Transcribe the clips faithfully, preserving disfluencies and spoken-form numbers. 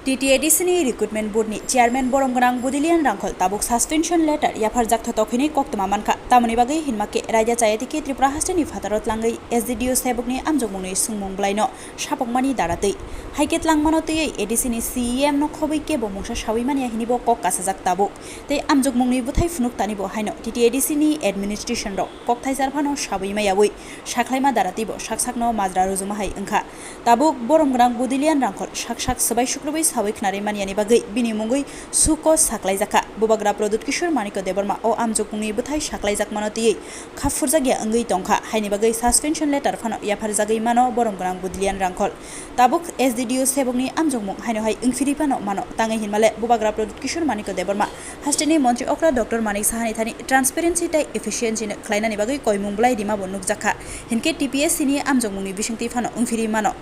T T A D C ni Recruitment Board ni Chairman borom gwnang Budilian Rangkhol tabuk suspension letter yapharjak thotok hinwi koktwma mankha. Tamoni bagwi hinma khe raida chaya tike Tripura hasteni phataro tlangwi S D D O sebokni amjokmungni swngmung bwlaino sapokmani daratwi. Haikhe tlangmano twiwi A D C ni C E M no khobwi kebo mungsa sawi manya hinwi bo kok kasajak tabuk. Tei amjokmungni bwthai phunuk tani bo haino T T A D C ni administration rok kok thaisar phano sawi mayawi sakhlaima daratwi bo sak sakno majra rujuma hai wngkha. Tabuk borom gwnang Budilian Rangkhol sak sak swbai sukrubwi sawi khnarwi manyani bagwi bini mungwi suko saklaijakha. Bubagra Pradyut Kishore Manikya Debbarma o amjokmungni bwthai saklaijakmano twiwi kha phurjakya wngwi tongkha, haini bagwi suspension letter phano yapharjagwi mano borom gwnang Budilian Rangkhol. Tabuk S D D O sebokni amjokmung haino hai wngphiri phano mano, tangwi hinmale Bubagra Pradyut Kishore Manikya Debbarma hasteni montri okra Doctor Manik Sahani thani transparency tei efficiency no khlainani bagwi koimung bwlai rima bo nukjakha. Hinkhe T P S C ni amjokmungni bisingtwi phano wngphiri mano.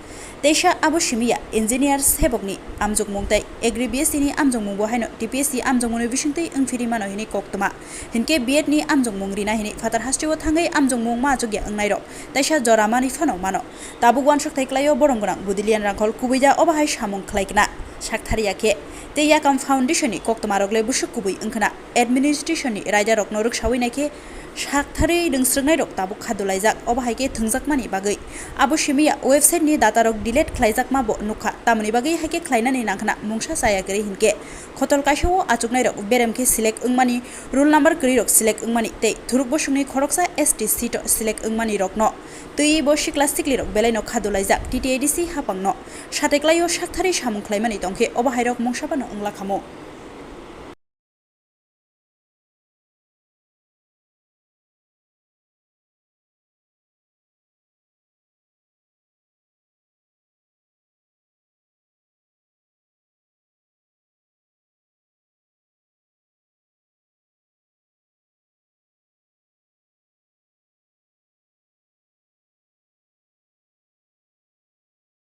Teisa abo simi ya engineer sebokni amjokmung tei Agri B S C ni amjokmung bo haino T P S C amjokmungni bisingtwi wngphiri mano hinwi koktwma. Hinkhe B Ed ni amjokmung rina hinwi phatar hasteo thangwi amjokmung ma achukya wngnairok teisa jora manwi phano mano. Tabuk uansuk thai klaio borom gwnang Budilian Rangkhol kubui da obo hai samung khlai kna sakthariya khe. Tei Yakam Foundation ni koktwmarok le busuk kubui wngkhna administration ni raidarokno rwksawi naikhe saktharwi rwngsrwngnairok tabuk kha dulaijak, obo hai khe thwngjakmani bagwi. Abo simi ya website ni data rok delete khlaijakma bo nukha, tamoni bagwi hai khe khlainani nangkhna mungsa chaya kwrwi hinkhe khotol kaisa o achuknairok berem khe select wngmani, roll number kwrwi rok select wngmani tei thuruk bosongni khoroksa S T seat o select wngmani rokno twiwi bo sikla sikli rok belai no kha dulaijak T T A D C hapang no. Sate klaio saktharwi samung khlaimani tongkhe obo hai rok mungsa phano wngla khamu.